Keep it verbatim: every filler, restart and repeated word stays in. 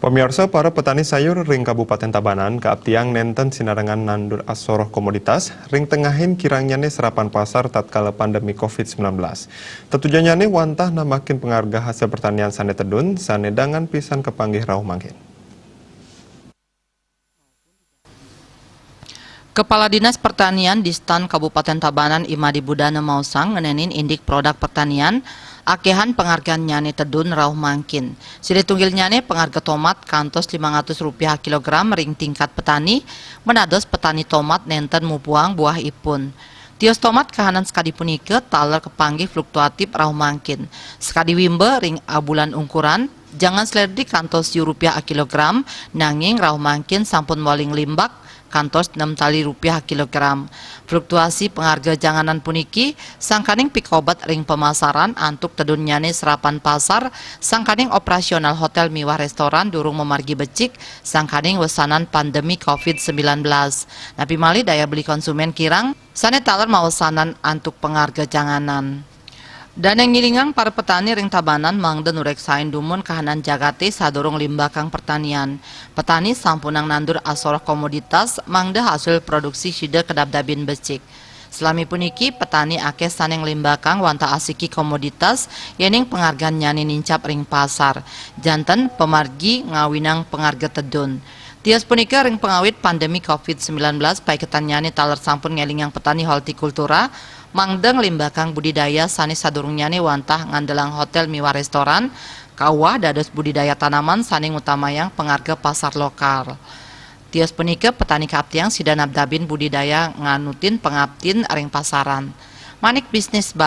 Pamiarsa, para petani sayur ring Kabupaten Tabanan kaaptiang nenten sinarengan nandur asoroh komoditas ring tengahin kirangnyane serapan pasar tatkala pandemi covid sembilan belas. Tetujonnyane wantah nambahaken pangarga hasil pertanian sane tedun, sane dangan pisan kapanggih rauh mangkin. Kepala Dinas Pertanian Distan Kabupaten Tabanan Imadi Budana maosang ngenenin indik produk pertanian, akehan pangargannyane tedun rauh mangkin. Side tunggilnyane pangarga tomat kantos limang atus rupiah kilogram ring tingkat petani, menados petani tomat nenten mupuang buah ipun. Tios tomat kahanan sakadi punika taler kapanggih fluktuatif rauh mangkin. Sakadi wimba ring abulan ungkuran, jangan seledri kantos siu rupiah a kilogram, nanging rauh mangkin sampun wali nglimbak kantos nem tali rupiah a kilogram. Fluktuasi pangarga janganan puniki sangkaning pikobet ring pamasaran antuk tedunnyane serapan pasar, sangkaning operasional hotel miwah restoran durung mamargi becik, sangkaning wesanan pandemi covid sembilan belas. Napi malih daya beli konsumen kirang, sane taler mawesanan antuk pangarga janganan. Dane ngilingang para petani ring Tabanan mangda nureksain dumun kahanan jagate sadurung limbakang pertanian. Petani sampunang nandur asoroh komoditas mangda hasil produksi sida kadabdabin becik. Salami puniki, petani akeh sane nglimbakang wantah asiki komoditas, yening pangargannyane nincap ring pasar. Janten pamargi ngawinang pangarga tedun. Tios punika ring pangawit pandemi covid sembilan belas, paiketannyane taler sampun ngelingang petani hortikultura, mangda nglimbakang budidaya sane sadurungnyane wantah ngandelang hotel miwah restoran, kauwah dados budidaya tanaman sane ngutamayang pangarga pasar lokal. Tios punika petani kaaptiang sida nabdabin budidaya nganutin pangaptin ring pasaran. Manik bisnis ba-